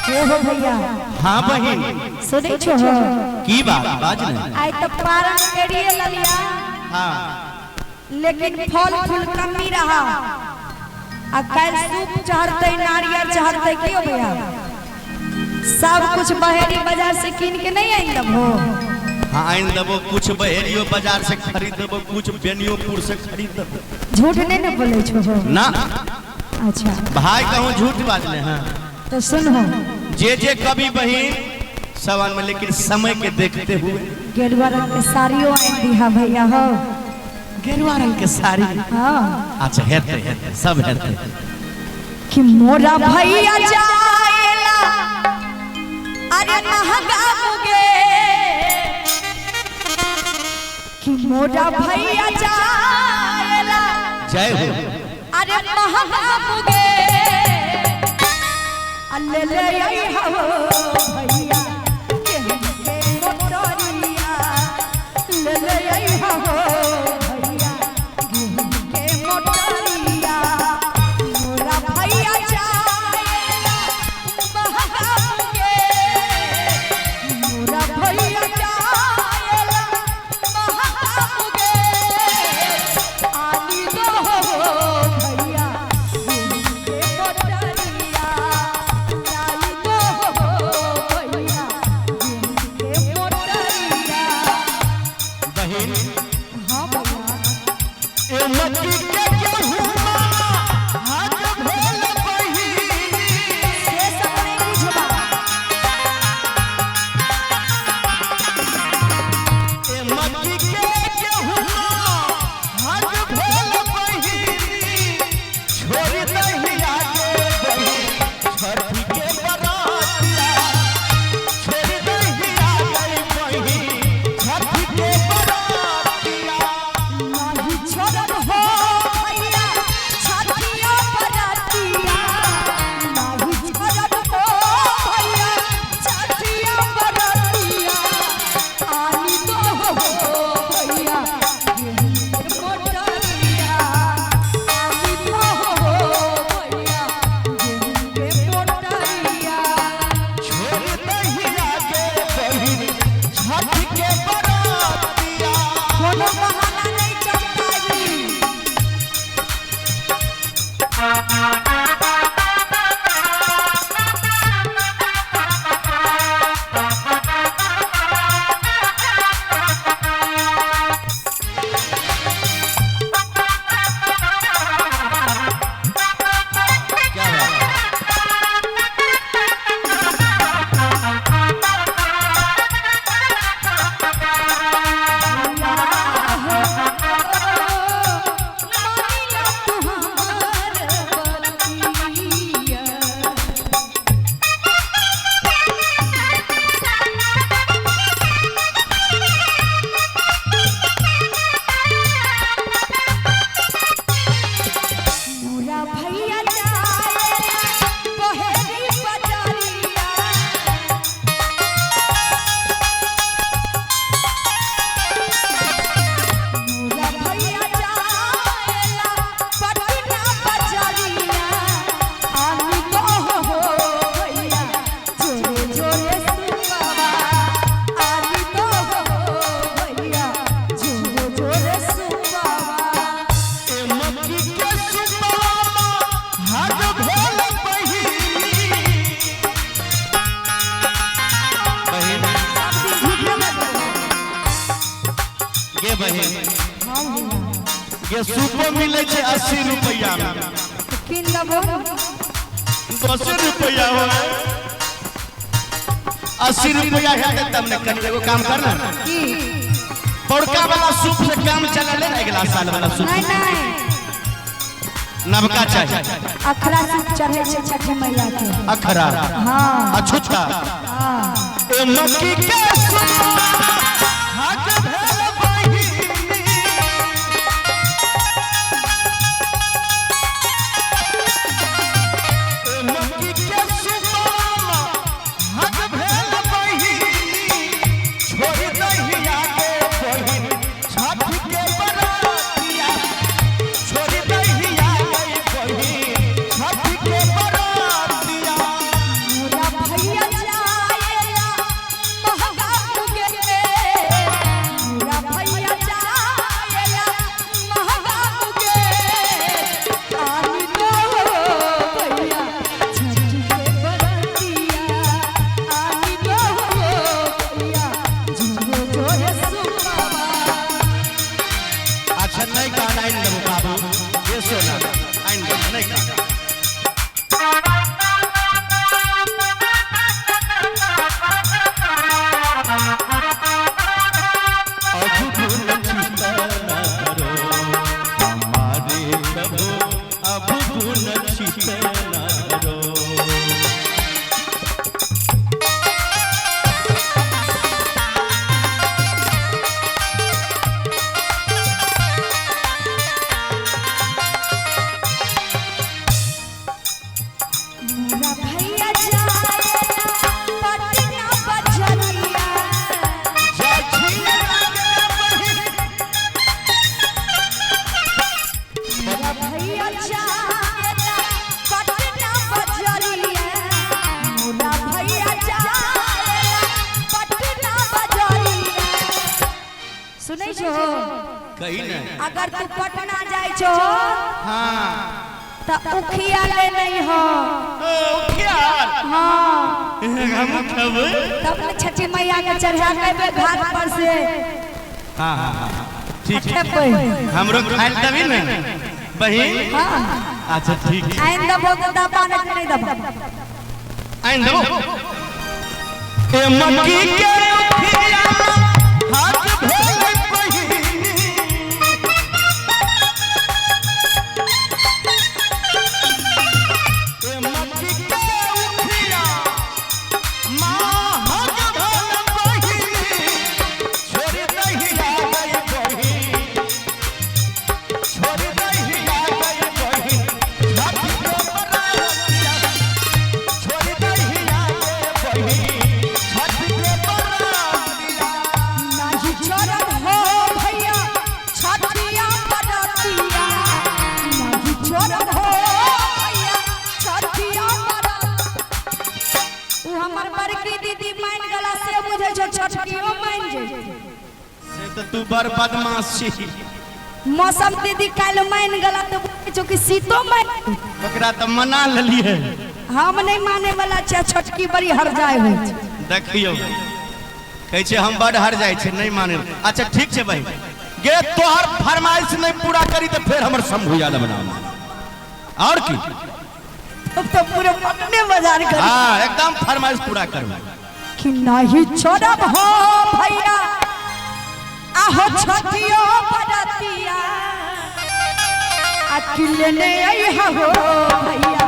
हो भैया। हाँ बहिन। सुनै छो हो? की बात बाज ने? आइ तो पारण करिए ललिया। हाँ। लेकिन फल फूल कमी रहा। आ काल सूप चढ़ते नारियल चढ़ते क्यों भैया? सब कुछ बहेरी बाजार से कीन के नहीं आइन दबो। हाँ आइन दबो, कुछ बहेरियो बाजार से खरीद दबो, कुछ बेनियोपुर से खरीद दबो। झूठ नहीं ना बोले छो हो? ना। अच्छा भाई कहूँ झूठ बाजले। हाँ तो सुन हो जे जे कभी बहिन सवाल में, लेकिन समय के देखते हुए गेरुआ रंग के साड़ियों आइन दिहा भैया हो। गेरुआ रंग के साड़ी? हाँ। अच्छा हेते हेते सब हेते कि मोरा भैया जाएला अरे महंगा मुगे, कि मोरा भैया जाएला जय हो अरे महंगा मुगे, अल्ले ले आई हो भैया के मोटरिया, ले ले आई हो भैया के मोटरिया, मोरा भैया जाएला महंगा मुगे, मोरा भैया जाएला महंगा मुगे, आनी दो हो भैया के मोटरिया, आई दो हो भैया के मोटरिया। बहिन। हाँ भैया। ए मक्की के गेहूं हाथ भेल बहिनी, से सब नहीं बुझबा। ए मक्की के गेहूं हाथ भेल बहिनी, छोड़ दहिया के बहिन छठी के बरातिया, छोड़ दहिया के बहिन छठी के बरातिया। नाही छोड़ब हो भैया छठिया बरातिया, नाही छोड़ब हो भैया छठिया बरातिया, आनी दो हो भैया मोटरिया, आनी दो हो भैया मोटरिया। छोड़ दहिया के बहिन छठी के बरातिया। कोनो बहाना नहीं चलता। क्या बात है? मानिला तुहार बतिया, मोरा भैया जाएला बहेरी बजरिया, मोरा भैया जाएला पटना बजरिया, आनी दो हो भैया जोरे जोरे सुबाबा, आनी दो हो भैया जोरे जोरे सुबाबा। ए मक्की के सुपवा हाथ भेल बहिनी। बहिन गे बहिन गे सूपो मिले छै 80 रुपया में, किन लेबो? 10 रुपया हो 80 रुपया है तब ने कनी एगो काम कर ना, की बड़का वाला सूप से काम चला ले ना, अगला साल वाला सूप नहीं नहीं नबका चाहिए। अखरा सूप चढ़े छै छठी मैया के। अखरा? हाँ। अछूता। हाँ। ए मक्की के सुपवा हाथ भेल बहिनी, ए मक्की के सुपवा हाथ भेल बहिनी, छोड़ दहिया के बहिन छठी के बरातिया, छोड़ दहिया के बहिन छठी के बरातिया। मोरा भैया छो? कही ने। अगर तू पटना जाय छो हाँ त उखिया ले नहीं हो। ओ उखियार? हाँ। हम खेबै। तब न छठी मैया के चढ़ा के घाट पर से। हाँ हाँ हाँ, ठीक ठीक। खेबै। हमरो खाइल देबी ने बहिन? हाँ। अच्छा ठीक। आइन दबो तो दबा, नहीं नहीं दबा। आइन देबो। ए मक्की के उखिया हाथ भेलै बहिन, ए मक्की के उखिया महग भेलै बहिन, छोड़ दही आगै बहिन, छोड़ दही आगै बहिन, छठ के बरातिया, छोड़ दही आगै बहिन, छठ के बरातिया। नहीं छोड़ब हो भैया छठिया बरतिया, नहीं छोड़ब हो भैया छठिया बरतिया। उ हमर बड़की दीदी मान गला से बुझे छो, छठकियो मान जे। से तऽ तू बड़ बदमाश छी। मौसम दीदी काल्हि मान गला तो बुझे छो कि सीतो मान। ओकरा तऽ मना लेलियै। हम नहीं माने वाला छै, छोटकी बड़ी हर जाय होइ छै। देखियौ, कहै छै हम बड़ हर जाइ छै, नहि माने। अच्छा ठीक छै बहिन गे, तोहर फरमाइश नहि पूरा करी तऽ फेर हमर शंभू यादव नाम। और की? तब तो पूरे पटने बाजार कर। हाँ, एकदम फरमाइश पूरा करबै। कि नहीं छोड़ब हो भैया आहो छठियो बरतिया, अखिल ने आई हो भैया।